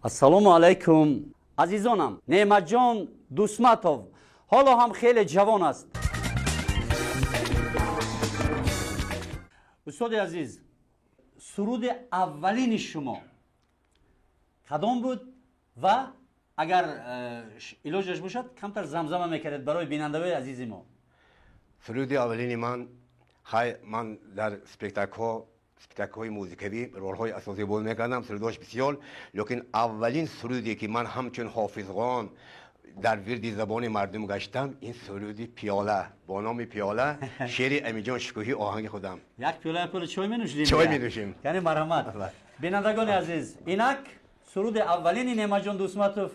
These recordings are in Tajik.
Ассалому алайкум, азизонам. Неъматҷон Дусматов ҳоло ҳам хеле ҷавон аст. Устоди азиз, суруди аввалини шумо кадом буд ва агар илоҷаш бошад, камтар замзама мекардед барои бинандаҳои азизи мо? Суруди аввалини ман, хай, ман дар спектаклҳо, спектаклҳои музикавӣ ролҳои асосӣ бозӣ мекардам, сурудҳош бисёр, лекин аввалин суруде ки ман ҳамчун ҳофизхон дар вирди забони мардум гаштам, ин суруди «Пиёла», бо номи «Пиёла», шеъри Амиҷон Шукӯҳӣ, оҳанги худам. Як пиёла, як пиёла чой менӯшидем. Чой менӯшем. Яъне марҳамат, бинандагони азиз, инак суруди аввалини Неъматҷон Дусматов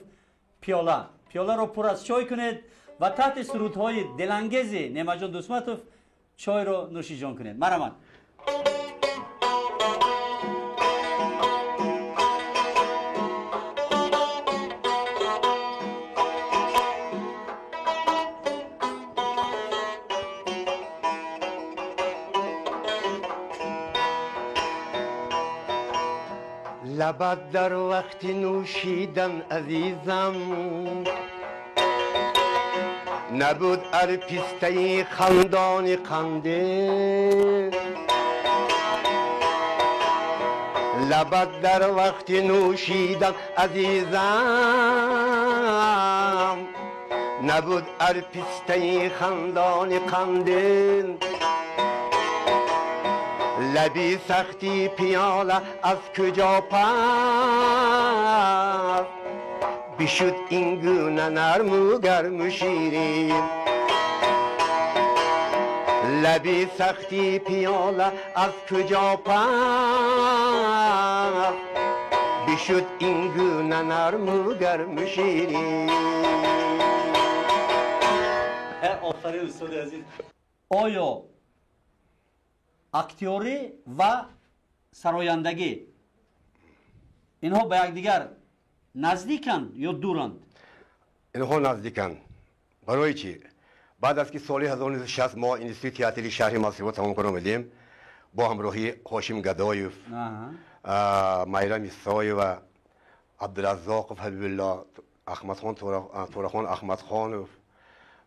«Пиёла». Пиёларо пур аз чой кунед ва таҳти сурудҳои дилангези Неъматҷон Дусматов чойро нӯшиҷон кунед. Марҳамат. Лабат дар вақти нӯшидан, азизам, набуд арпистаи хандони қанде. Лабат дар вақти нӯшидан, азизам, набуд арпистаи хандони қанде. Лаби сахти пиёла аз куҷо пас бишуд ин гуна нарму гарму ширин? Лаби сахти пиёла аз куҷо пас бишуд ин гуна нарму гарму ширин? Офарин, устоди азиз. Оё актёрӣ ва сарояндагӣ инҳо ба якдигар наздиканд ё дуранд? Инҳо наздиканд. Барои чӣ? Баъд аз ки соли 1960 мо институти театри шаҳри Москва тамом карда омадем, бо ҳамроҳии Ҳошим Гадоев, Майра Мисоева, Абдураззоқов Ҳабибулло, Аҳмадхон, Турахон Аҳмадхонов,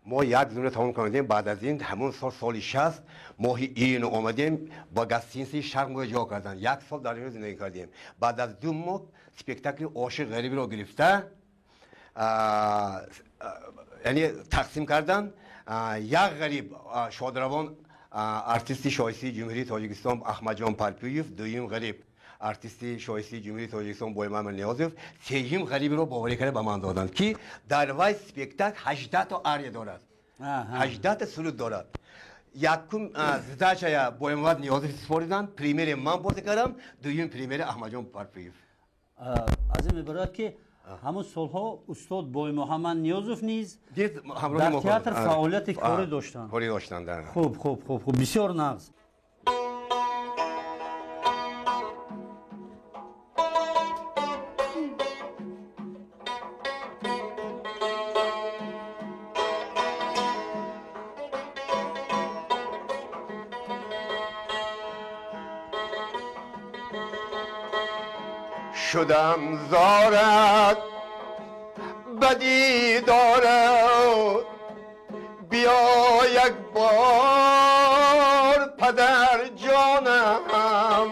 мо як зумра тамом кардем. Баъд аз ин ҳамон сол, соли 60, моҳи июн омадем, ба гостиницаи Шарқ моро ҷо карданд. Як сол дар инҷо зиндагӣ кардем. Баъд аз 2 моҳ спектакли «Ошиқ ғарибиро» гирифта, яъне тақсим карданд. Як ғариб шодравон, артисти шоистаи Ҷумҳурии Тоҷикистон Аҳмадҷон Парпиев, дуюм ғариб артисти шоистаи Ҷумҳурии Тоҷикистон Боймамад Ниёзов, сеюм ғарибиро боварӣ карда ба ман доданд, ки дар вай спектакл 18-та ария дорад, 18-та суруд дорад. Якум сдачая Боймамад Ниёзов супориданд, премьере ман бозӣ кардам, дуюм премьере Аҳмадҷон Парпиев. Аз ин мебарояд, ки ҳамон солҳо устод Боймуҳаммад Ниёзов низ дар театр фаъолияти корӣ доштанд. Корӣ доштанд. Хуб, хуб, хуб, хуб, бисёр нағз. Шудам зорат ба дидорат, биё як бор, падар ҷонам.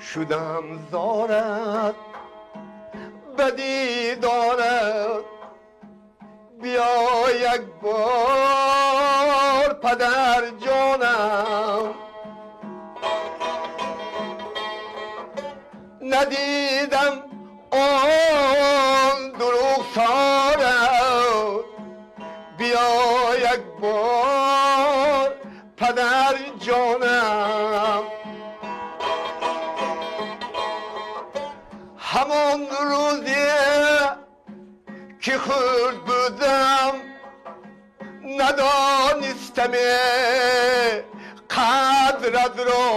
Шудам зорат ба дидорат, биё як бор, падар ҷонам. Надидам он дурӯғ сорад, биё як бор, падар ҷонам. Ҳамон рӯзе ки хурд будам, надонистаме қадратро.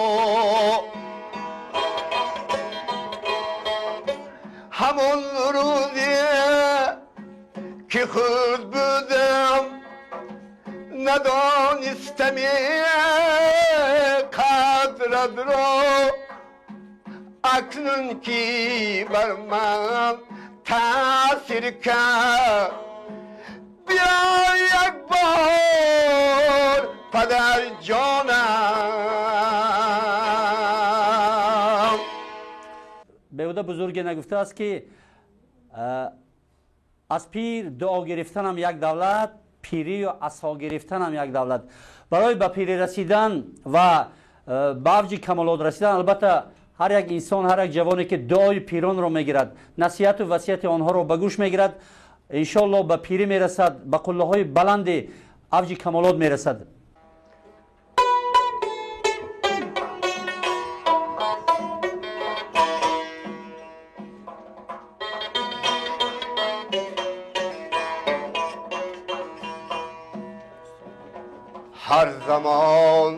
Ҳамон рӯзе ки хурд будам, надонистаме қадратро. Акнун ки бар ман таъсир кард, биё як бор падарҷонам. Беҳуда бузурге нагуфтааст, ки аз пир дуо гирифтанам як давлат, пирию асо гирифтанам як давлат. Барои ба пирӣ расидан ва ба авҷи камолот расидан, албатта, ҳар як инсон, ҳар як ҷавоне, ки дуои пиронро мегирад, насиҳату васияти онҳоро ба гӯш мегирад, иншоалло ба пирӣ мерасад, ба қуллаҳои баланди авҷи камолот мерасад. Ҳар замон,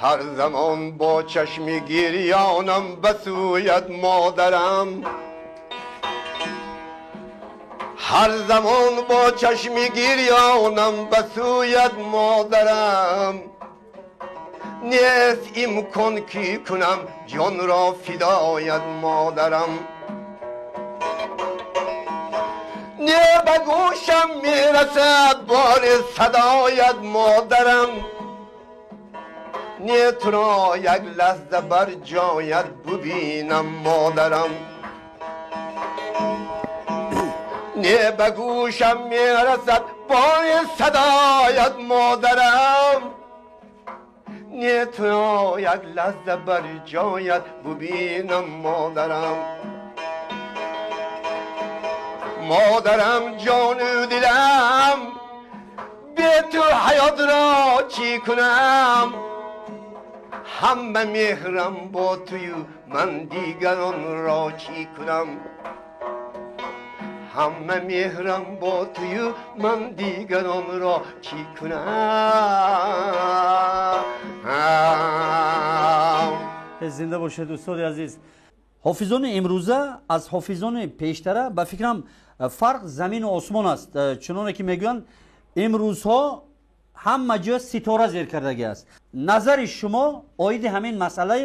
ҳар замон бо чашми гирёнам ба сӯят модарам, ҳар замон бо чашми гирёнам ба сӯят модарам, нест имкон ки кунам ҷонро фидоят модарам. Не ба гӯшам мерасад бори садоят модарам, не туро як лаҳза бар ҷоят бубинам модарам. Не ба гӯшам мерасад бори садоят модарам, не туро як лаҳза бар ҷоят бубинам модарам. Модарам, ҷону дилам, бе ту ҳаётро чӣ кунам? Ҳама меҳрам бо тую, ман дигаронро чӣ кунам? Ҳама меҳрам бо тую, ман дигаронро чӣ кунам? Зинда бошед, устоди азиз. Ҳофизони имрӯза аз ҳофизони пештара, ба фикрам, фарқ замину осмон аст. Чуноне ки мегӯянд, имрӯзҳо ҳама ҷо ситора зер кардагӣ аст. Назари шумо оиди ҳамин масъалаи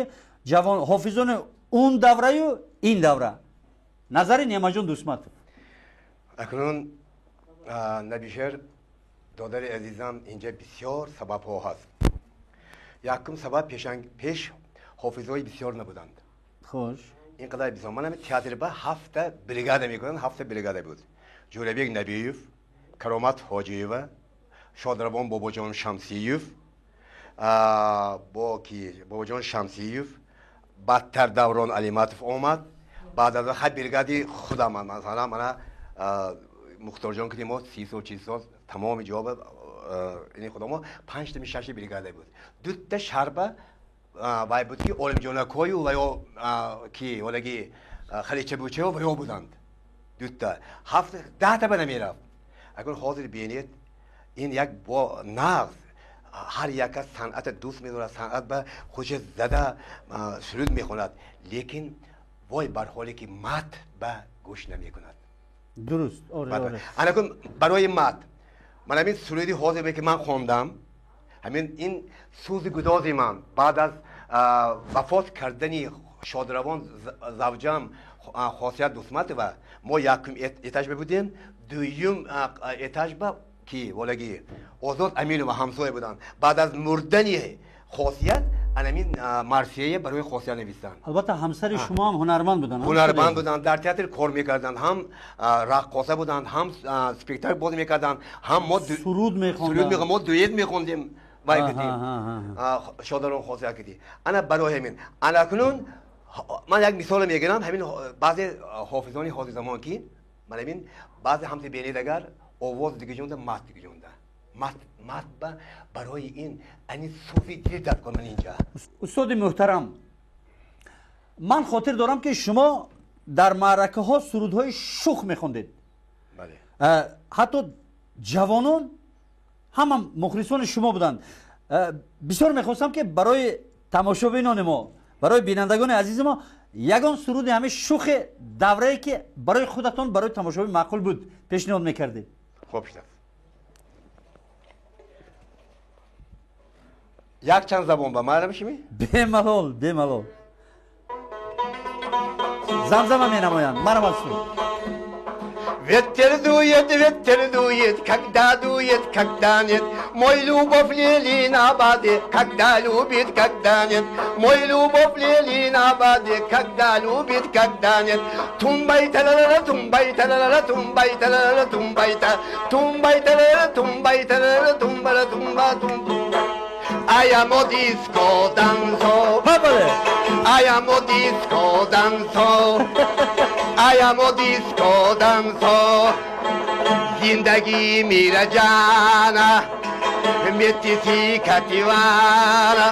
ҷавон ҳофизони он давраю ин давра, назари Неъматҷон Дӯстматов? Акнун, Набишер додари азизам, инҷа бисёр сабабҳо ҳаст. Якум сабаб, пеш ҳофизҳои бисёр набуданд. Ин қадар бисёр. Ман ҳамин театр ба ҳафта бригада мекунанд, ҳафта бригада буд. Ҷӯрабек Набиев, Каромат Ҳоҷиева, шодравон Бобоҷон Шамсиев, бо ки Бобоҷон Шамсиев, баъдтар Даврон Алиматов омад. Баъд аз он хай бригади худам, масалан, мана Мухторҷон, ки мо 30 сол, 40 сол тамоми ҷоба ини худамо панҷтами, шаши бригада буд. Дутта шарба вай буд, ки Олимҷонакою ва ё ки олаги Халичабучаё ва ё буданд. Дутта ҳафт, 10та ба намерафт. Акун ҳозир бинед, ин як бо нағз, ҳар як кас санъата дӯст медорад, санъат ба худша зада суруд мехонад, лекин вой бар ҳоле ки мат ба гӯш намекунад. Дуруст, оре. Анакун барои мат ман ҳамин суруди ҳозире ки ман хондам, ҳамин ин сӯзи гудози ман баъд аз вафот кардани шодравон завҷам Хосият Дӯстматова. Мо якум этаж будем, дуюм этаж ба ки волаги Озод Аминова ҳамсоя буданд. Баъд аз мурдани Хосият анамин марсияя барои Хосият навистанд. Албатта, ҳамсари шумо ҳам ҳунарманд буданд. Ҳунарманд буданд, дар театр кор мекарданд, ҳам раққоса буданд, ҳам спектакл бозӣ мекарданд, ҳам мо суруд мехонданд. Мо дуэт мехондем, вай кардем, шодарон Хосият кардем. Ана барои ҳамин, ана акнун ман як мисоле мегирам. Ҳамин баъзе ҳофизони ҳозирзамон, ки ман ҳамин баъзе ҳамти бинед, агар овоз дигаҷонда, мат дигаҷонда, мат ба барои ин ани суфи дил дар кунан инҷа. Устоди муҳтарам, ман хотир дорам, ки шумо дар маъракаҳо сурудҳои шух мехондед, ҳатто ҷавонон ҳама мухлисони шумо буданд. Бисёр мехостам, ки барои тамошобинони мо, барои бинандагони азизи мо ягон суруди ҳамин шухи даврае, ки барои худатон, барои тамошобин маъқул буд, пешниҳод мекардед. Хуб шудааст. Якчанд забон ба майла мешими? Бемалол, бемалол. Замзама менамоянд. Марҳамат суруд. Ветер дует, когда дует, когда нет. Мой любовь лили на воде, когда любит, когда нет. Мой любовь лили на воде, когда любит, когда нет. Тумбай та-ла-ла, тумбай та-ла-ла, тумбай та-ла-ла, тумбай та. Тумбай та-ла-ла, тумбай та-ла-ла, тумба-ла, тумба, тумба. Аямо диско данзо. Аямо диско данзо. Аямо диско данзо. Зиндагӣ мира ҷана, метиси кативана.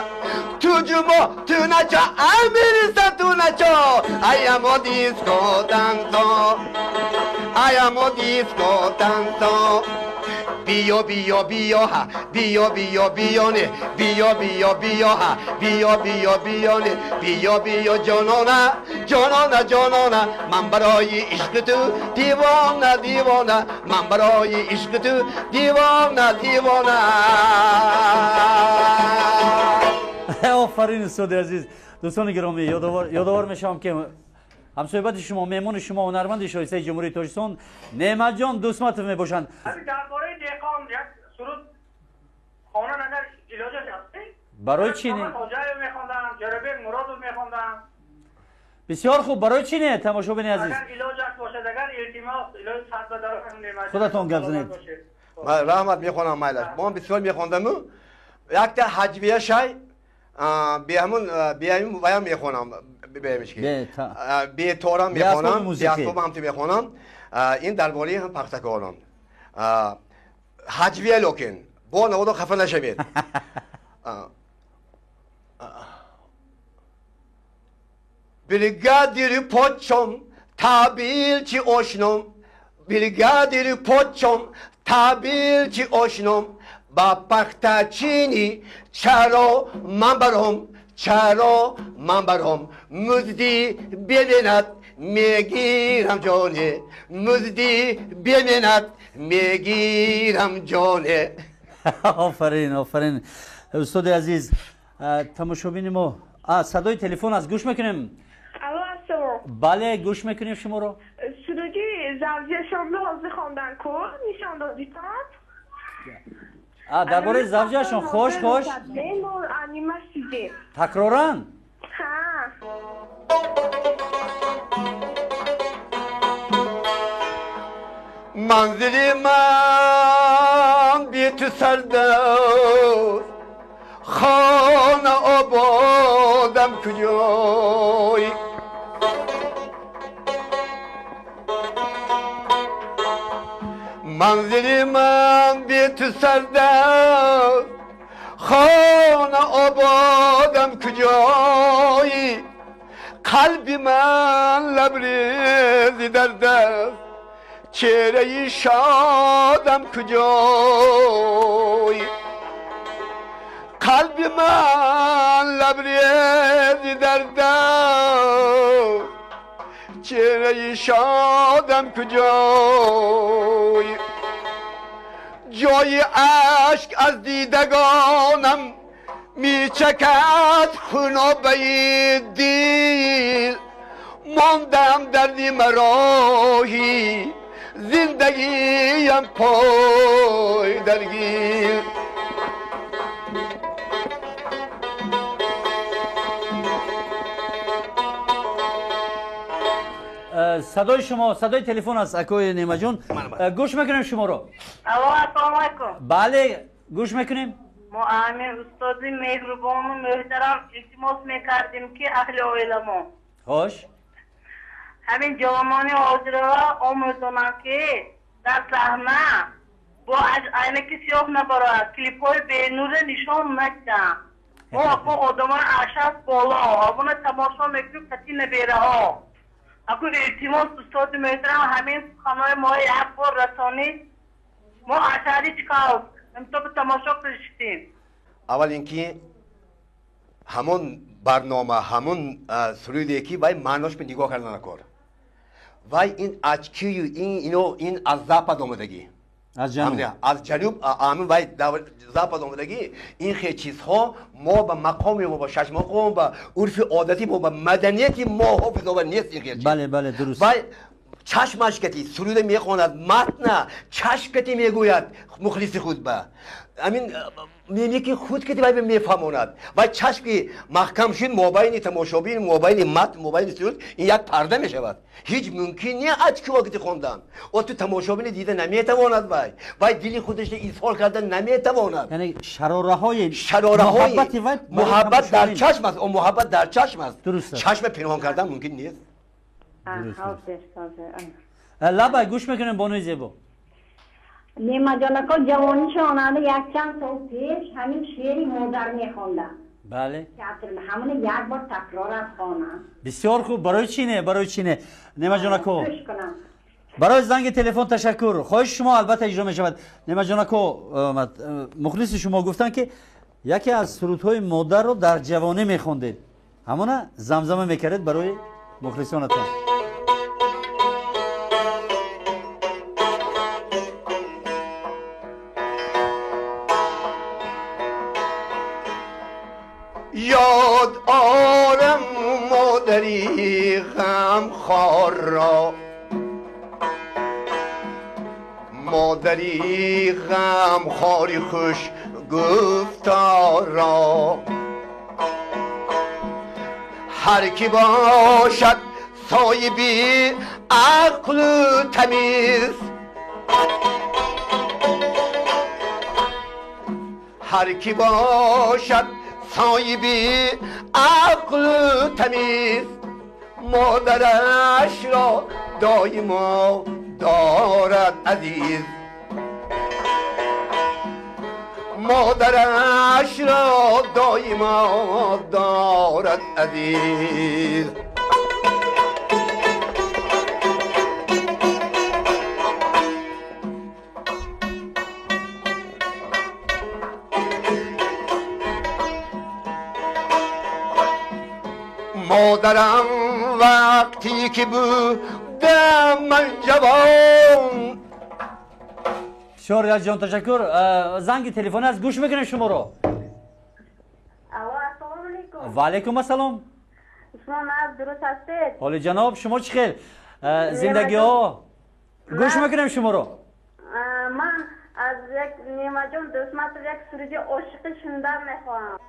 Ту ҷумо, ту начо, амириса ту начо. Аямо диско данзо. Аямо диско данзо. Биё, биё, биё, ха, биё, биё, биё, не, биё, биё, биё, ха, биё, биё, биё, не, биё, биё, ҷонона, ҷонона, ҷонона, ман барои ишқи ту девона, девона, ман барои ишқи ту девона, девона. Офарин устоди азиз. Дӯстони гиромӣ, ёдовар мешавам ки ҳамсӯҳбати шумо, меҳмони шумо, ҳунарманди шоистаи Ҷумҳурии Тоҷикистон Неъматҷон Дӯстматов мебошанд. Дар бораи деҳқон як суруд хонан агар илоҷаш ҳаст? Барои чӣ не? Хоҷаев мехондам, Ҷӯрабек Муродов мехондам. Бисёр хуб, барои чӣ не, тамошобини азиз? Агар илоҷаш бошад, агар илтимос, илоҷ сад ба дар. Худатон гап занед. Раҳмат, мехонам майлаш. Ман бисёр мехондаму якта ҳаҷвия шай беҳамун беҳамун ваям мехонам. Беторам мехонам, беасбобам ту мехонам. Ин дар бораи ҳам пахтакорон. Ҳаҷвия лекин бо наводо хафа нашавед. Бригадири подчом табилчи ошном, бригадири подчом табилчи ошном, ба пахтачини чаро ман баром, чаро ман баром, музди беменат мегирам ҷоне, музди беменат мегирам ҷоне. Офарин, офарин устоди азиз. Тамошобини мо, садои телефон аст, гӯш мекунем. Алло, ассалом. Бале, гӯш мекунем шуморо. Суруди завҷашонро ҳозир хондан ку нишон додитон? Дар бораи завҷашон. Хош, хош. Такроран? Манзили ман би ту сардор, хона ободам куҷой? Манзили ман би ту сардор, хона ободам куҷой? Қалби ман лабрези дард аст, чеҳраи шодам куҷой? Қалби ман лабрези дард аст, чеҳраи шодам куҷой? Ҷои ашк аз дидагонам мечакад хунобаи дил, мондам дар нимароҳи зиндагиям пой дар гил. Садои шумо, садои телефон аст, акои Неъматҷон. Гӯш мекунем шуморо. Алло, ассалому алайкум. Бале, гӯш мекунем. Мо ами устоди меҳрубону муҳтарам илтимос мекардем ки аҳли оиламон. Хош. Ҳамин ҷавонони ҳозирро омӯзонанд ки дар саҳна бо айнаки сиёҳ набарояд, клипҳои бенура нишон надиҳанд. Мо ако одамои ашаст боло, обуна тамошо мекунем кати набераҳо. Ако илтимос устоди муҳтарам ҳамин суханҳои мо як бор расонид. Мо ашари чикалск имто тамошо кириштем. Аввал инки ҳамон барнома, ҳамон суруде ки вай маънош ба нигоҳ карда накор. Вай ин очкию ин ино ин аз запад омадагӣ. Аз ҷануб. Аз ҷануб амин вай запад омадагӣ ин хел чизҳо мо ба мақоми мо ба шашмақом ба урфи одати мо ба маданияти мо ҳофизовар нест ин хел чиз. Бале, бале, дуруст. Вай чашмаш кати суруда мехонад, матна чашм кати мегӯяд мухлиси худ ба. Амин мимики худ кати вай мефаҳмонад. Вай чашм ки маҳкам шуд мобайни тамошобин, мобайни матн, мобайни суруд ин як парда мешавад. Ҳеҷ мумкин не очкиҳо кати хондан. О ту тамошобини дида наметавонад вай. Вай дили худашро изҳор карда наметавонад. Яъне шарораҳои муҳаббат дар чашм аст. О муҳаббат дар чашм аст. Дуруст аст. Чашм пинҳон кардан мумкин нест. Лабай гӯш мекунем бонуи зебо. Неъматҷонако ҷавонишонанда якчанд сол пеш ҳамин шеъри модар мехондам. Бале. Ҳамоне як бор такрорам хонам. Бисёр хуб. Барои чӣ не? Барои чӣ не? Неъматҷонако. Гӯш кунам. Барои занги телефон ташаккур. Хоҳиши шумо албатта иҷро мешавад. Неъматҷонако, мухлиси шумо гуфтанд ки яке аз сурудҳои модарро дар ҷавонӣ мехондед. Ҳамона замзама мекардед барои мухлисонатон. یاد آرم مادری غمخوار را، مادری غمخواری خوش گفتار را. هر کی باشد صاحبی عقل و تمیز، هر کی باشد صاحبی عقل و تمیز، مادرش را دایما دارد عزیز، مادرش را دایما دارد عزیز. مادرم وقتی که بودم من جوان. بسیار جان تشکر. زنگ تلفن است، گوش میکنیم شما رو. السلام علیکم. و علیکم السلام. شما از درست هستید؟ حال جناب شما چی خیر؟ زندگی ها گوش میکنیم شما رو. من از یک نیما جان دوستمت یک سرود عاشقی شنیدن میخواهم.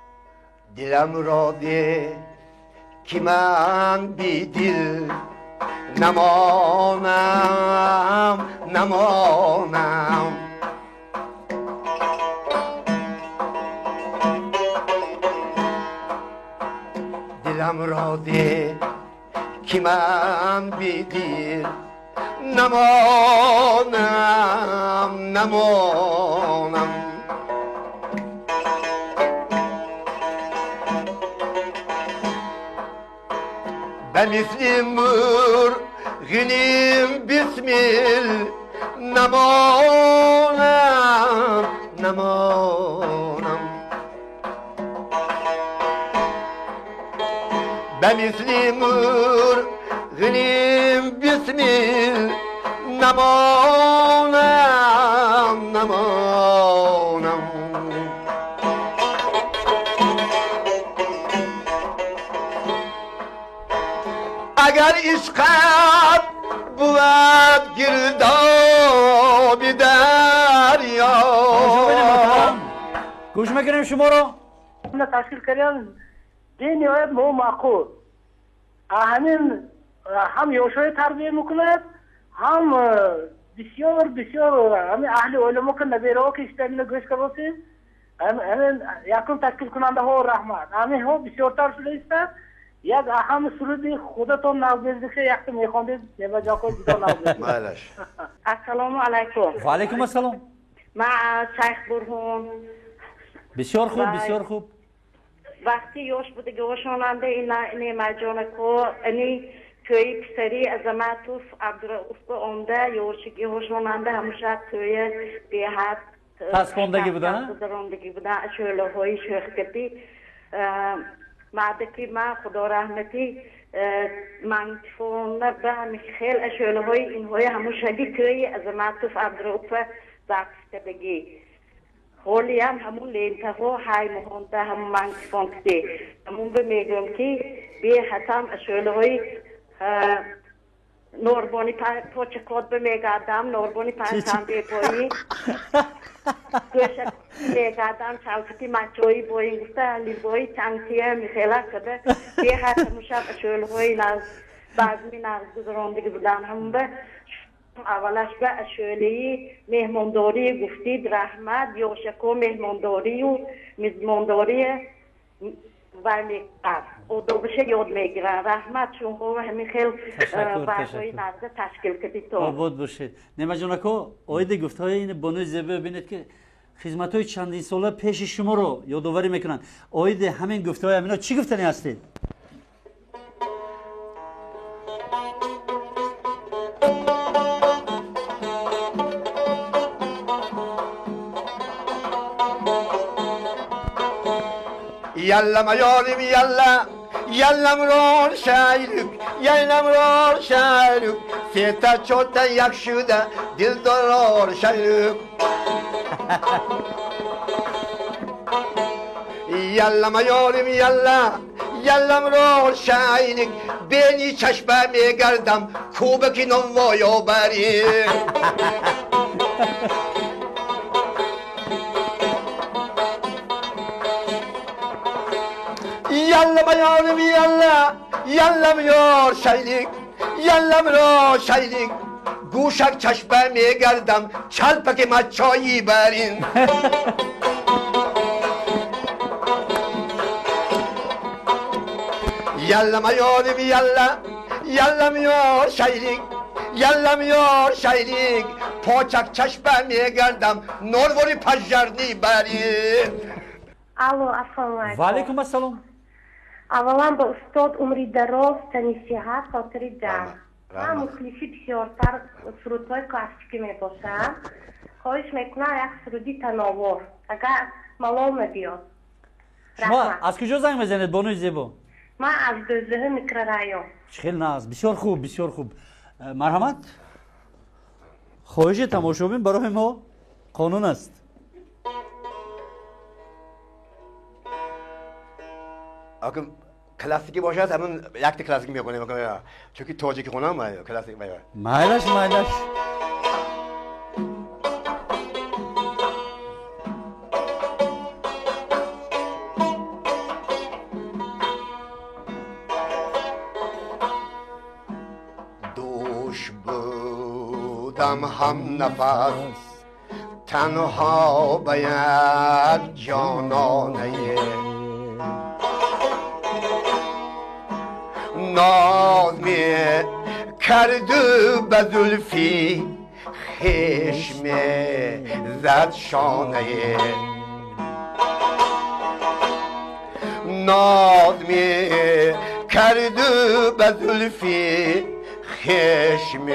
دلم را ده که من بی دل نمانم نمانم، دلم را ده که من بی دل نمانم نمانم. به مثل مرغنیم بسمل نمانم نمانم، به مثل مرغنیم بسمل نمانم نمانم. اگر عشقت بود گرداب دریا. گوش میکنیم شما رو. تشکیل کردن بینهایت ما معقول همین هم یوشای تربیه میکند، هم بسیار بسیار همین اهل علما که نبیره که اشترین گوش کردیم همین یکم تشکیل کننده ها رحمت همین ها بسیارتر شده است. یک اهم سرودی خودتون نغمه که یک میخوندید نماجاکو جدا نغمه. مالش. السلام علیکم. و علیکم السلام. من از شیخ برهان. بسیار خوب بسیار خوب. وقتی یوش بوده گوشاننده این نماجاکو اینی توی پسری عظمتوف عبدالرؤوف به آمده یوشگی هوشاننده همیشه توی به حد پسخوندگی بودن؟ پسخوندگی بودن شعله های شیخ مردکی من خدا رحمتی من فونه به خیلی اشعله های اینهای همون شدی توی عظمتوف عبدالرؤوف запис кардагӣ. Ҳолиам ҳамун лентаҳо ҳай моҳонда ҳамун магнитофон киде. Ҳамун ба мегӯям ки беҳатам ашӯлаҳои норбони почакот ба мегардам, норбони панҷшанбе бои гӯша мегардам, чалкати мачои боин гуфта либои чангтия михела када беҳат ҳамун шаб ашӯлаҳои наз базми нағз гузарондагӣ будам. Ҳамун ба аввалаш ба ашӯлаи меҳмондорӣ гуфтид, раҳмат, ёшако меҳмондорию мизмондория вай мекард, одобаша ёд мегиранд. Раҳмат, шумоҳо ҳамин хел баъзои нағза ташкил кардитон. Обод бошед. Неъматҷон ако, оиди гуфтаҳои ин бонуи зебо бинед ки хизматҳои чандинсола пеши шуморо ёдоварӣ мекунанд. Оиди ҳамин гуфтаҳои ҳамино чӣ гуфтанӣ ҳастед? Yalla mayorim yalla, yallam ror shayluk, yallam ror shayluk, seta chota yakshuda dildor shayluk. Yalla mayorim yalla, yallam ror shayluk, beni chashma megardam, kubaki nonvoyo bari. Yalla mayorim yalla, yallam yor shaylik, yallam yor shaylik, gushak chashma megardam, chalpaki machoyi barin. Yalla mayorim yalla, yallam yor shaylik, yallam yor shaylik, pochak chashma megardam, norvori pajjarni barin. Алло, ассалому алайкум. Ва алайкум ассалом. Аввалан ба устод умри дароз, тани сиҳат, хотири ҷамъ. Ман мухлиси бисёртар сурудҳои классикӣ мебошам. Хоҳиш мекунам як суруди тановвор, агар малол набиёд. Шумо аз куҷо занг мезанед, бонуи зебо? Ман аз дӯздаҳи микрорайон. Хеле нағз, бисёр хуб, бисёр хуб. Марҳамат, хоҳиши тамошобин барои мо қонун аст. Классикӣ бошад, ҳамун якта классикӣ мехонем, чунки тоҷикӣ хонам классик. Майлаш, майлаш. Дӯш будам ҳамнафас, танҳо ба як ҷононае, ناز می کرد به زلفی خشم زد شانه، ناز می کرد به زلفی خشم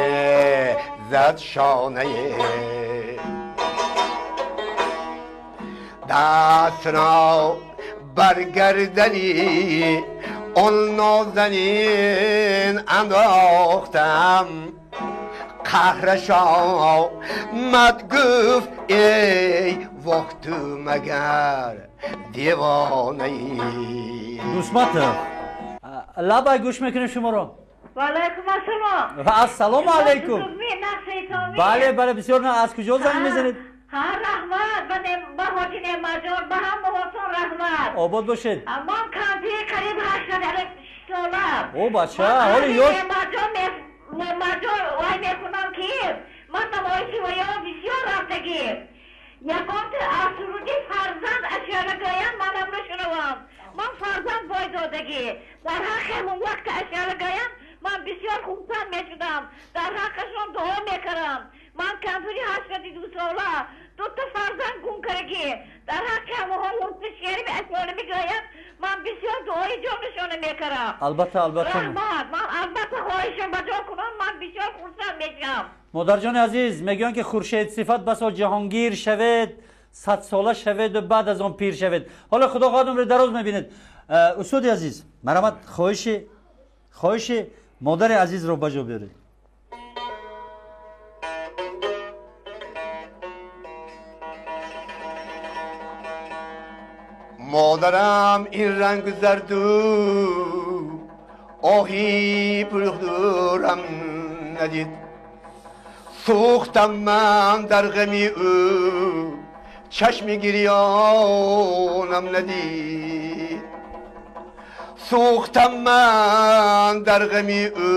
زد شانه، دست را برگردنی آن نازنین انداختم، قهرش آمد گفت ای وقت مگر دیوانه ای. دوستماتов лабай, гӯш мекунем шуморо. Ва алайкум ассалом. Ва ассалому алайкум. Бале, бале, бисёр. Аз куҷо занг мезанед? Ҳа, раҳмат ба ҳоҷи Неъматҷон, ба ҳамаҳотон раҳмат. Обод бошед. Ман кампири қариб 80 сола. О, бача, ҳоли ёш. Неъматҷон, вай мекунам ки ман намоиши ваё бисёр рафтагӣ. Ягонта аз суруди фарзанд ашёра гӯям, манамро шунавам. Ман фарзанд бойдодагӣ. Дар ҳаққи ҳамон вақти ашёра гӯям, ман бисёр хурсанд мешудам. Дар ҳаққашон дуо мекардам. Ман кампири 82 сола, дута фарзанд гум кардагӣ. Дар ҳаққи ҳамаҳо лутфи шеъри ашёра мегӯяд, ман бисёр дуои ҷонашона мекардам. Албатта, албатта. Раҳмат, ман албатта хоҳишам ба ҷо кунам, ман бисёр хурсанд мешавам. Модарҷони азиз, мегӯянд ки хуршед сифат басо ҷаҳонгир шавед, садсола шаведу баъд аз он пир шавед. Ҳоло худо хоҳад умри дароз мебинед. Устоди азиз, марҳамат, хоҳиши модари азизро ба ҷо биёред. Модарам ин ранг зарду оҳи пурдурам надид. Сӯхтам ман дар ғами ӯ, чашми гирёнам надид. Сӯхтам ман дар ғами ӯ,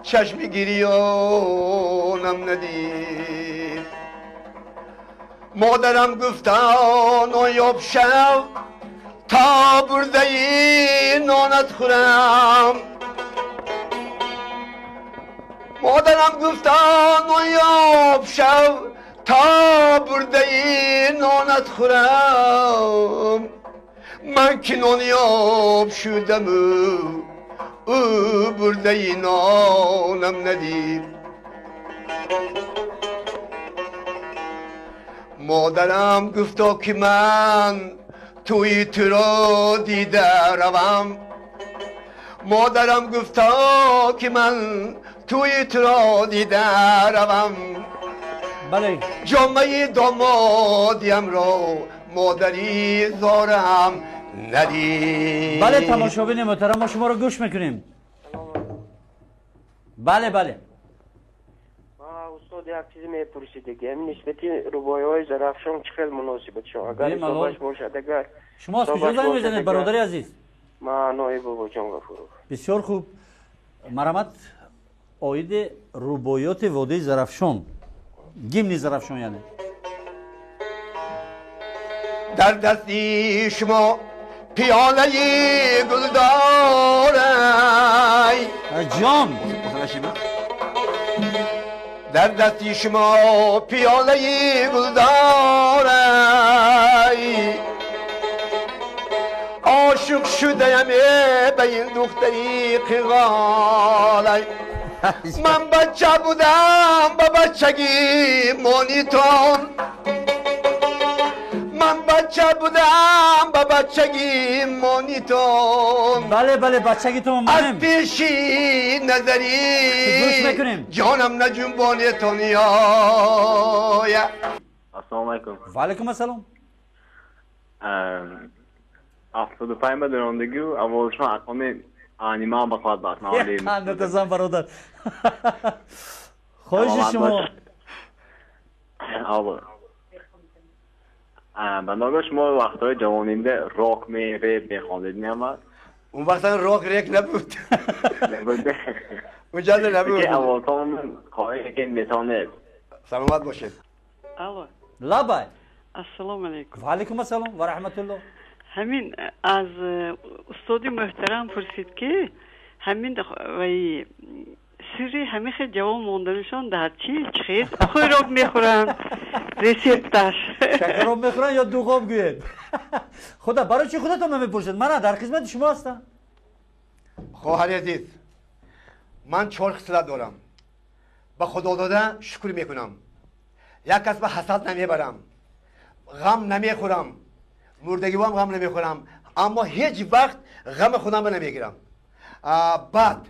чашми гирёнам надид. Модарам гуфта ноёб шав то бурдаи нонат хӯрам. Модарам гуфта ноёб шав то бурдаи нонат хӯрам. Ман ки нонёб шудаму ӯ бурдаи нонам надид. Модарам гуфто ки ман тӯи туро дида равам. Модарам гуфто ки ман тӯи туро дида равам. Бале. Ҷомаи домодиамро модари зорам надид. Бале, тамошобини муҳтарам, мо шуморо гӯш мекунем. Бале, бале. Устод, як чизе мепурсид, ҳамин нисбати рубоиҳои Зарафшон чӣ хел муносибатшон? Агар ҳисобаш бошад, агар шумо аз куҷо занг мезанед, бародари азиз? Ман ноиб Бобоҷон Ғафуров. Бисёр хуб. Марҳамат, оиди рубоиёти водии Зарафшон, гимни Зарафшон яъне. Дар дасти шумо пиёлаи гулдорай. Ҷон. Дар дасти шумо пиёлаи гулдорай. Ошиқ шудаям ба ин духтари қиғолай. Ман бача будам ба бачагӣ монитон. Ман бача будам ба бачагӣ монитон. Бале, бале, бачагитон аз пеши назарӣ гӯш мекунем. Ҷонам наҷунбонетон ёя. Ассалому алайкум. Ва алайкум ассалом. 75 ба дарондагӣ аввалшон ақоми анима ба қад бахт наолим. Қандатазан бародар. Хоҳиши шумо. Алло. Ба ногоҳ шумо вақтҳои ҷавонинда рок реп мехондед, не ама? Он вақт рок рек набуд. Унҷа набуд. Аввалтон хоҳиш ки метавонед. Саломат бошед. Алло. Лабай. Ассалому алайкум. Ва алайкум ассалом ва раҳматуллоҳ. Ҳамин аз устоди муҳтарам пурсид ки ҳамин вай сирри ҳамин ҷавон монданашон дар чӣ чиз хӯрок мехӯранд, рецепташ. Шакароб мехӯранд ё дуғоб гӯед? Худо, барои чӣ худатон намепурсед? Мана дар хизмати шумо ҳастам. Хоҳари азиз, ман чор хислат дорам. Ба Худо дода шукр мекунам. Як кас ба ҳасад намебарам, ғам намехӯрам, мурдагиҳоам ғам намехӯрам, аммо ҳеҷ вақт ғами худамро намегирам. Баъд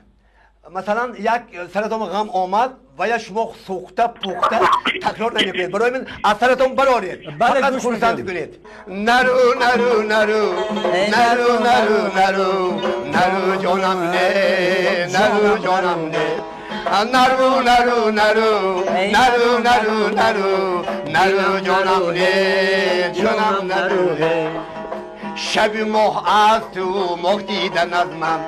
масалан як саратон ғам омад ва я шумо сӯхта пухта такрор намекунед. Барои ман аз саратон бароред, фақат хурсандӣ кунед. Нару нару нару нару нару нару нару ҷонам не, нару ҷонам не. Нару нару нару нару нару нару нару ҷонам не, ҷонам нару. Шаби моҳ аз ту моҳ дидан аз ман,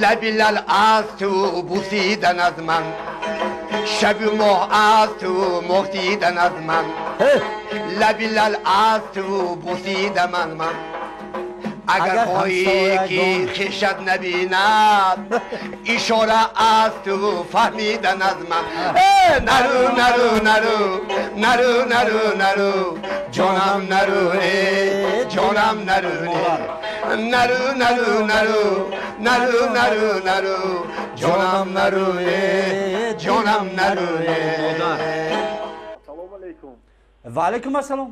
лаби лал аз ту бусидан аз ман. Шаби моҳ аз ту моҳ дидан аз ман, лаби лал аз ту бусидан аз ман. Агар хоҳӣ ки хешат набинад, ишора аз ту фаҳмидан аз ман. Нару нару нару нару нару нару ҷонам нару, ҷонам нару. Нару нару нару нару нару нару ҷонам нару, ҷонам нару. Ассалому алайкум. Ва алайкум ассалом.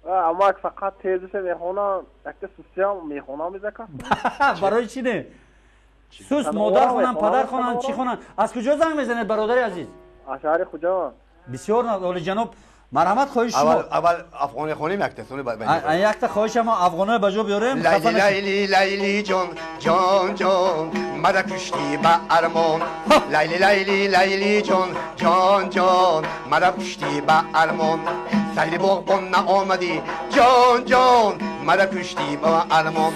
Амак фақат тезиша мехонам, якта сустиам мехонам изака. Барои чӣ не? Суст модар хонам, падар хонам, чӣ хонам? Аз куҷо занг мезанед, бародари азиз? Аз шаҳри Хуҷанд. Бисёр олиҷаноб, Марҳамат, хоҳиш шумо. Аввал афғонӣ хонем якта, сони баъд. Якта хоҳиш мо афғонои ба ҷо биёрем. Лайли лайли лайли ҷон ҷон ҷон мара кушти ба армон. Лайли лайли лайли ҷон ҷон ҷон мара кушти ба армон. Сайри боғбон наомадӣ ҷон ҷон мара кушти ба армон.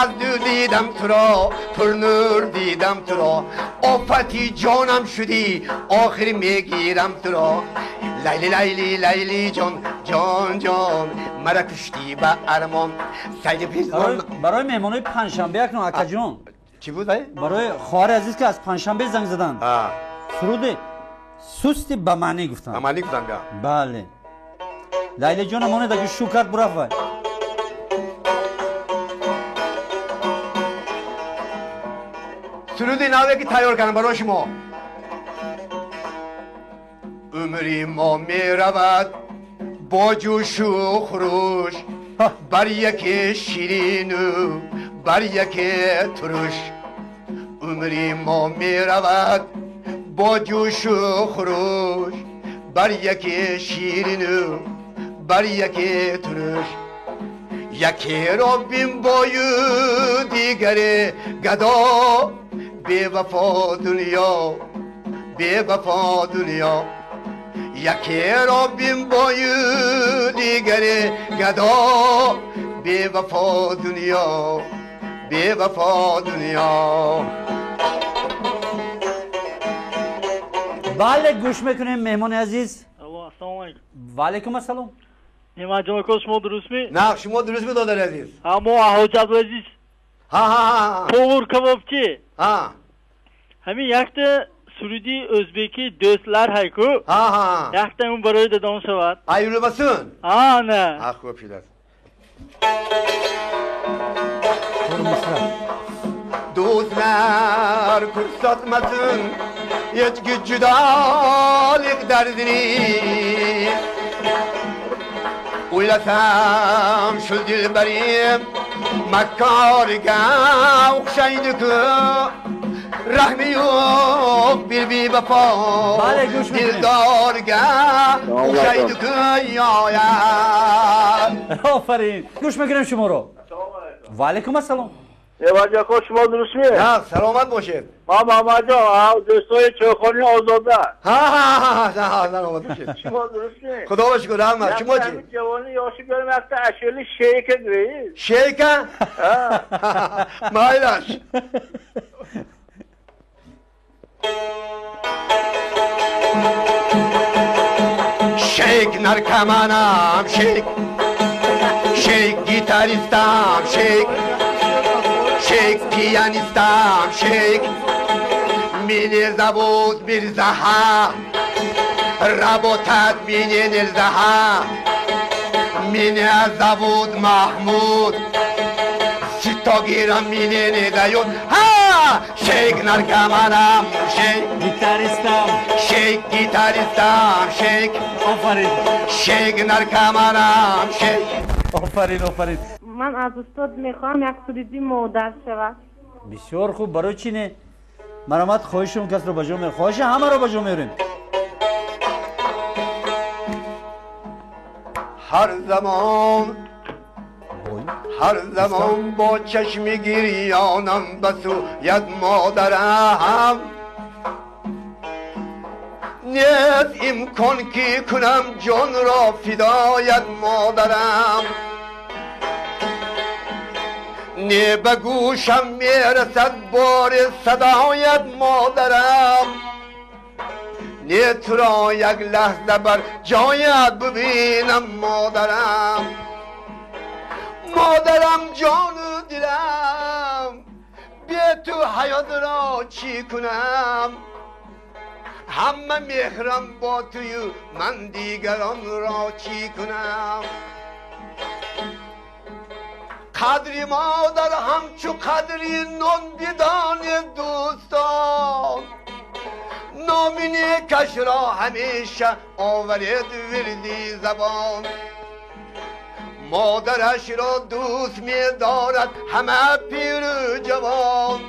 Аз дур дидам туро пурнур дидам туро офати ҷонам шудӣ охир мегирам туро. Лайли лайли лайли ҷон ҷон ҷон мара кушти ба армон. Сайри пизмон. Барои меҳмонои панҷшанбе акнун акаҷон. Чӣ буд? Барои хоҳари азиз ки аз панҷшанбе занг заданд. Суруди сусти ба маънӣ гуфтанд. Ба маънӣ гуфтанд. Бале. Лайли ҷон монед аги шу кард бурафт вай. Суруди наве ки тайёр кардам барои шумо. Умри мо меравад бо ҷӯшу хуруш, бар яке ширину бар яке туруш. Умри мо меравад бо ҷӯшу хуруш, бар яке ширину бар яке туруш. Якеро бинбою дигаре гадо, бевафо дунё, бевафо дунё. Якеро бинбою дигаре гадо, бевафо дунё, бевафо дунё. Бале, гӯш мекунем меҳмони азиз. Ассалому алайкум. Ва алайкум ассалом. Неъматҷон ака, шумо дурустми? На, шумо дурустми, додари азиз? Ҳа, мо ҳоҷат азиз. Ҳа, ҳа, ҳа. Повар кабобчи. Ҳа. Ҳамин якта суруди ӯзбеки дӯстлар ҳайку. Ҳа, ҳа. Якта он барои дадом шавад. Аюлмасун. Ҳа, на. Ҳа, хуб шудааст. Do'stlar ko'rsatmasin hech judolik dardini. O'ylasam shu dilbarim makkorga o'xshaydi-ku. Rahmi yo'q bir bevafo dildorga o'xshaydi-ku. Офарин. Гӯш мекунем шуморо. Ва алайкум ассалом. Неъматҷон, шумо дурустми? Ҳа, саломат бошед. Ман Муҳаммадҷон, дӯстои чойхонаи Озода. Ҳа, ҳа, ҳа, саломат бошед. Шумо дурустми? Худо ба шукр, раҳмат. Шумо чӣ? Ҷавони ёши биёрем якта ашёли шейка гӯед. Шейка? Ҳа. Майлаш. Шейк наркоманам, шейк. Шейк гитаристам, шейк. Шейк пианистам, шейк. Меня зовут Мирзаха, работать мне нельзя. Меня зовут Махмуд, ситогира мне не дают. Ха! Шейк наркоманам, шейк гитаристам, шейк гитаристам, шейк. Офарин. Шейк наркоманам, шейк. Офарин, офарин. Ман аз устод мехоҳам як суруди модар шавад. Бисёр хуб, барои чӣ не? Марҳамат, хоҳиши он касро ба ҷо меорем. Хоҳиши ҳамаро ба ҷо меорем. Ҳар замон бо чашми гирёнам ба сӯят модарам. Нест имкон ки кунам ҷонро фидоят модарам. Не ба гӯшам мерасад бори садоят модарам. Не туро як лаҳза бар ҷоят бибинам модарам. Модарам ҷону дилам, бе ту ҳаётро чӣ кунам? Ҳама меҳрам бо тую, ман дигаронро чӣ кунам? Қадри модар ҳамчу қадри нон бидони дӯстон. Номи некашро ҳамеша оваред вирди забон. Модарашро дӯст медорад ҳама пиру ҷавон.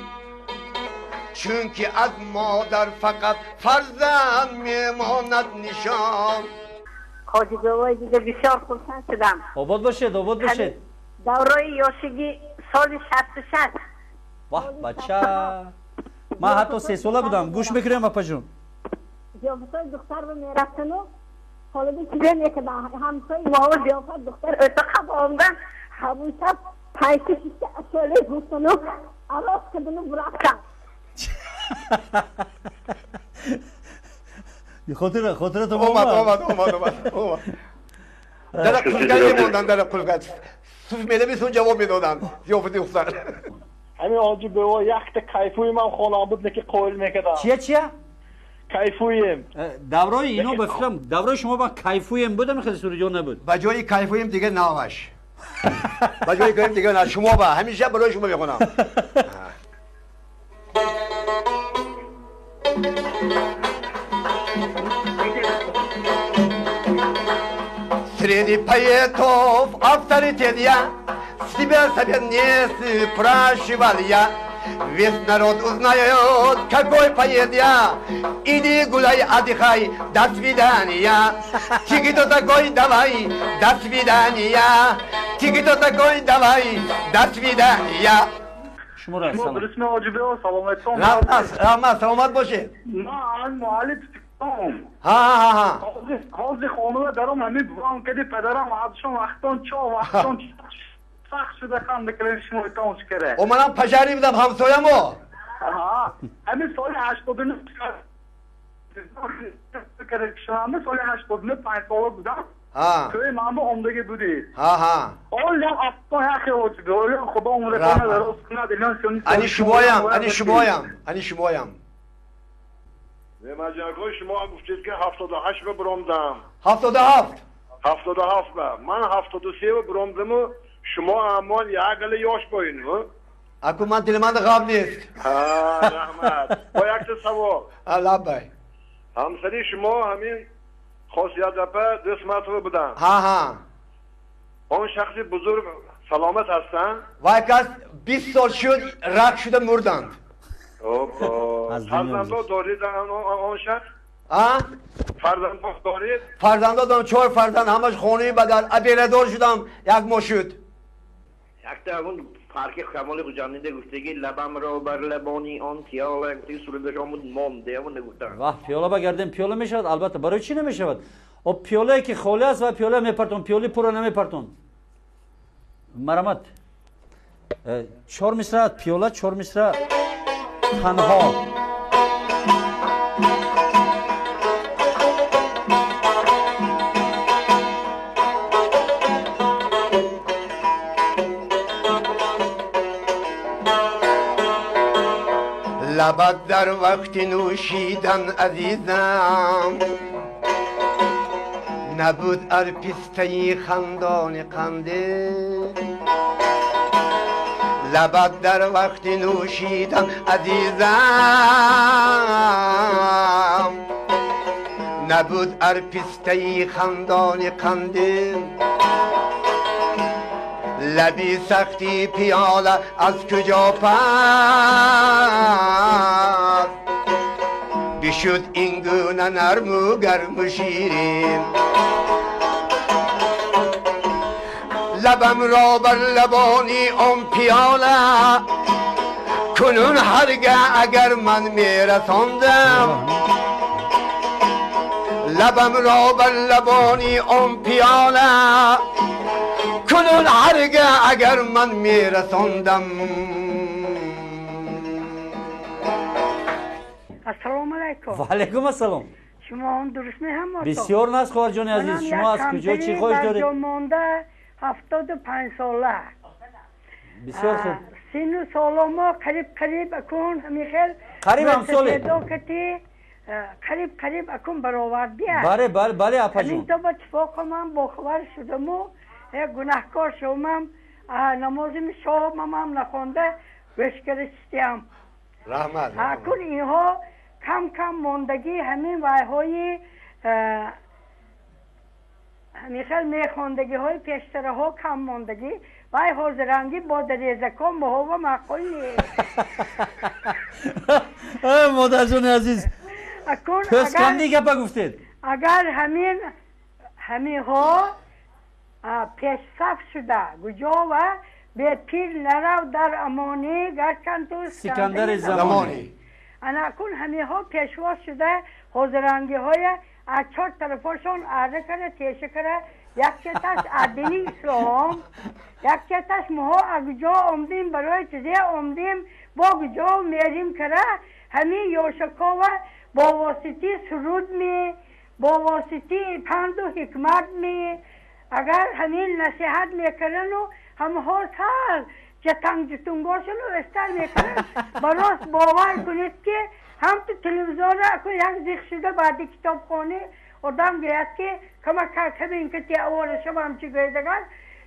Чунки аз модар фақат фарзанд мемонад нишон. Ҳоҷибобои дида бисёр хурсанд шудам. Обод бошед, обод бошед. Давраи ёшигӣ соли 66. Ваҳ, бача. Ман ҳатто 3 сола будам. Гӯш мекунем, апаҷон. Зиёфатҳои духтарро мерафтану толиби чизе мекардам. Ҳамсои моҳо зиёфат духтар o'та омдан ҳамун шаб 5-6 ашёле гуфтану арос кардану бурафтам. Хотира, хотира то омад, омад, омад, омад, омад. Дара қулфга мемонданд, дара қулфга. Суф менависун ҷавоб медоданд. Зиёфати духтар. Ҳамин Ҳоҷибобо якта кайфуим ҳам хонам буд, лекин қоил мекардам. Чия, чия? Кайфуем. Даврои ино ба фикрам, даврои шумо ба кайфуем буд, ами хеле сурудиё набуд. Ба ҷои кайфуем дига наваш. Ба ҷои кайфуем дига на, шумо ба ҳамеша барои шумо мехонам. Среди поэтов авторитет я, с тебя совет не спрашивал я. Весь народ узнает, какой поэт я. Иди гуляй, отдыхай, до свидания. Ты кто такой, давай, до свидания. Ты кто такой, давай, до свидания. Шумо дурустми, Ҳоҷибобо? Саломатон. Раҳмат, саломат бошед. Ман муаллиф ҳа ҳа ҳа. Ҳозир хонада даром ҳамин бувам кади падарам ҳадшон вақтон чо вақтон сахт шуда ханда кардем шумо тамош кара. О манам пажари будам ҳамсоямо. Ҳа, ҳамин соли 89 кардам, соли 89 5 сола будам. Ҳа. Тӯи ман ба омдагӣ будӣ. Ҳа ҳа. Олям афтон ҳақи Ҳоҷибобо, олям Худо умратона дароз кунад, илон сиони. Ани шумоям, ани шумоям, ани шумоям. Неъматҷон, шумо гуфтед ки 78 ба биромдам. 77. 77 ба. Ман 73 ба биромдаму шумо амон як гала ёш боину. Аку ман дилманд ғаб нест. Ҳа, раҳмат. Бо якта савол. Ҳа, лаббай. Ҳамсари шумо ҳамин Хосият апа Дӯстматова буданд. Ҳа, ҳа. Он шахси бузург саломат ҳастанд? Вай кас 20 сол шуд рак шуда мурданд. Фарзандо доред он шахс? А? Фарзандо доред? Фарзандо дорам, 4 фарзанд, ҳамаш хонаи бадал, оператор шудам, як моҳ шуд. Якта он парки Камоли Хуҷандида гуфтаги лабамро бар лабони он пиёла гуфтаги сурудаш омуд монде он гуфтанд. Ваҳ, пиёла багардем, пиёла мешавад, албатта, барои чӣ намешавад? О пиёлае ки холӣ аст ва пиёла мепартон, пиёли пурра намепартон. Марамат. 4 мисра пиёла, 4 мисра танҳо. Лабат дар вақти нӯшидан азизам набуд ар пистаи хандони қанде. Лабат дар вақти нӯшидан азизам набуд ар пистаи хандони қанде. Лаби сахти пиёла аз куҷо пас бишуд ин гуна нарму гарму ширин. Лабамро бар лабони он пиёла кунун ҳаргаҳ агар ман мерасондам. Лабамро бар лабони он пиёла кунун ҳаргаҳ агар ман мерасондам. Ассалому алайкум. Ва алайкум ассалом. Шумо он дуруст меҳамото? Бисёр наз, хоҳарҷони азиз. Шумо аз куҷо чӣ хоҳиш доред? Монда 75 сола. Бисёр хуб. Сину соло мо қариб қариб акун ҳамин хел қариб ҳамсоле. Қариб қариб акун баровардия. Бале, бале, бале апаҷон. Ҳамин то ба иттифоқо ман бохабар шудаму гунаҳкор шумам, намози шомамам нахонда гӯш карда шиштиям. Раҳмат. Акун инҳо кам кам мондагӣ ҳамин вайҳои ҳамин хел мехондагиҳои пештараҳо кам мондагӣ вай ҳозирангӣ бо дарезако моҳова маъқул нест. Модарҷони азиз, пӯсткандӣ гапа гуфтед. Агар ҳамин Ҳамиҳо пешсаф шуда куҷо ва бе пир нарав дар амонӣ гарчанд ту Сикандари замонӣ. Анакун ҳамиҳо пешвоз шуда ҳозирангиҳоя аз чор тарафошон арра кара теша кара, як четаш аз дини ислом, як четаш моҳо аз куҷо омдем, барои чизе омдем, бо куҷо мерим кара. Ҳамин ёшакова бо воситаи суруд ме, бо воситаи панду ҳикмат ме, агар ҳамин насиҳат мекардану ҳамаҳо сар ҷатанг-ҷутунгошону эстар мекунанд. Ба рост бовар кунед, ки ҳам ту телевизорра як зиқ шуда баъди китобхонӣ одам гӯяд, ки кама кабин ки ти авора шавам чӣ гӯядагар,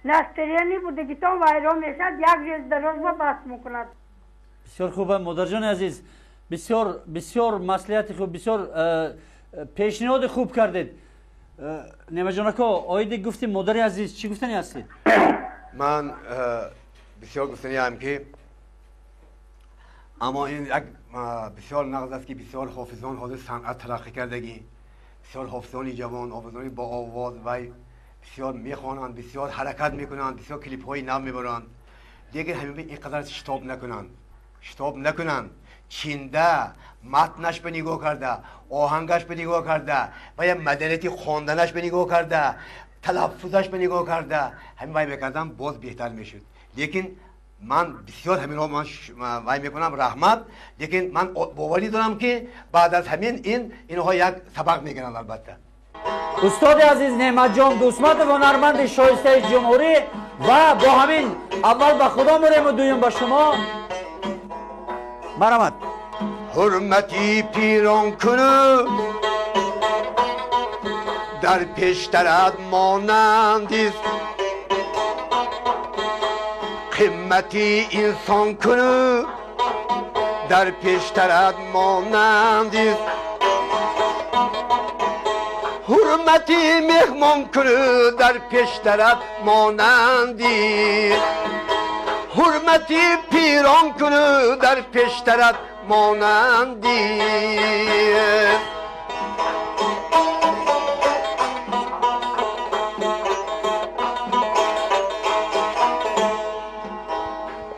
настроение будагитон вайрон мешавад, як рӯз дароз ба бас мекунад. Бисёр хуб, модарҷони азиз, бисёр бисёр маслиҳати хуб, бисёр пешниҳоди хуб кардед. Неъматҷон ако, оиди гуфти модари азиз чӣ гуфтани ҳастед? Ман бисёр гуфтаниам, ки аммо ин як бисёр нағз аст, ки бисёр ҳофизон ҳозир санъат тараққӣ кардагӣ, бисёр ҳофизони ҷавон, ҳофизони бо овоз вай бисёр мехонанд, бисёр ҳаракат мекунанд, бисёр клипҳои нав мебаранд. Лекин ҳамин ин қадар шитоб накунанд, шитоб накунанд, чинда матнаш ба нигоҳ карда, оҳангаш ба нигоҳ карда ва я маданияти хонданаш ба нигоҳ карда, талаффузаш ба нигоҳ карда, ҳамин вай мекардам, боз беҳтар мешуд. Лекин ман бисёр ҳаминҳо ман вай мекунам, раҳмат, лекин ман боварӣ дорам, ки баъд аз ҳамин инҳо як сабақ мегиранд, албатта. Устоди азиз Неъматҷон Дӯстматов, ҳунарманди шоистаи ҷумҳурӣ, ва бо ҳамин аввал ба худо мурему, дуюм ба шумо. Марҳамат. Ҳурмати пирон куну дар пештарат монандист, қиммати инсон куну дар пештарат монандист, ҳурмати меҳмон куну дар пештарат монандист, ҳурмати пирон куну дар пештарат монандист.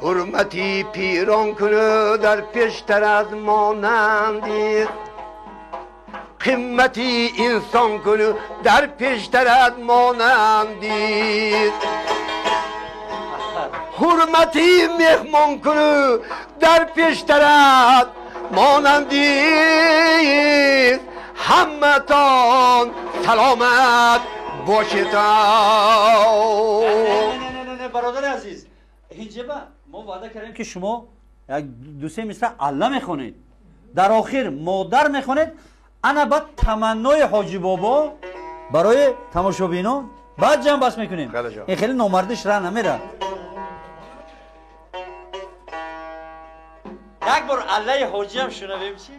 Ҳурмати пирон куну дар пештарат монандист, қиммати инсон куну дар пештарат монандист, ҳурмати меҳмон куну дар пештарат монандист. Ҳаматон саломат бошедон. Бародари азиз, ҳинҷаба мо ваъда кардем, ки шумо як дусе мисра алла мехонед, дар охир модар мехонед, ана баъд таманнои ҳоҷи бобо барои тамошобинон, баъд ҷамъ бас мекунем. Ин хеле номардиш ра намера. Як бор аллаи ҳоҷиам шунавем, чӣ?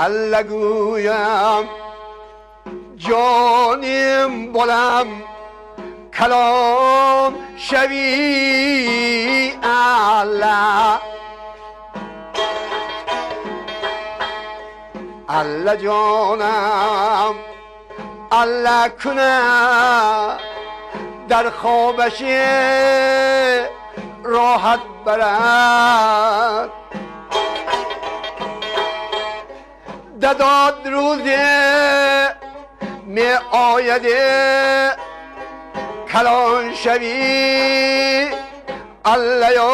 Алла гӯям, ҷоним болам, калон шавӣ алла, алла ҷонам, алла куна дар хобаш роҳат барад, дадод рӯзе меояд калон шавӣ аллаё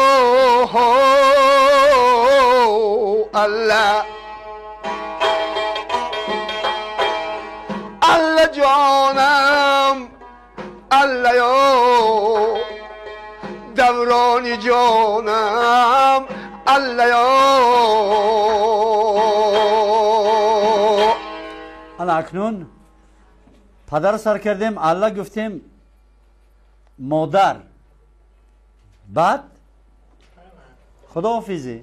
алла, алла ҷонам, аллаё даврони ҷонам, аллаё. Ана акнун падар сар кардем, алла гуфтем, модар, баъд худоҳофизӣ.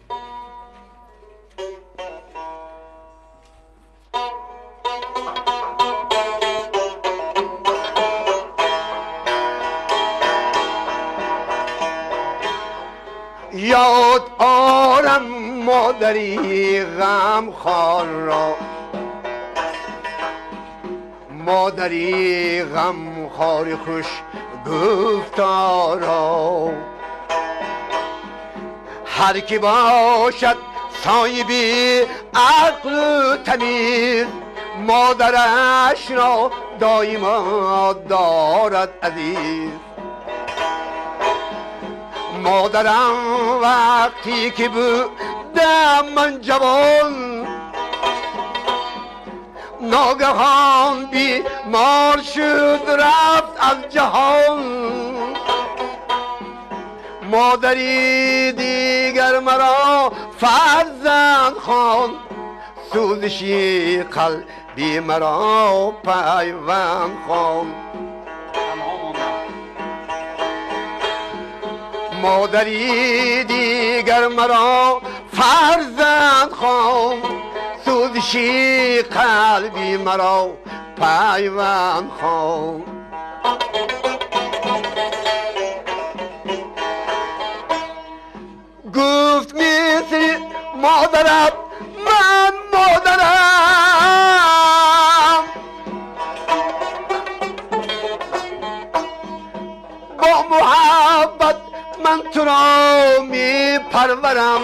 Ёд орам مادری غمخوار را، مادری غمخوار خوش گفتارا. هر کی باشد صاحبی عقل و تمیز، مادرش را دایما دارد عزیز. مادرم وقتی که بودم من جوان، ناگهان بیمار شد رفت از جهان. مادری دیگر مرا فرزند خواند، سوزشی قلبی مرا پیوند خواند. مادری دیگر مرا فرزند خواند، سوزشی قلبی مرا پیوند خواند. گفت مثل مادرت من مادرم، با محبت من تو را می پرورم.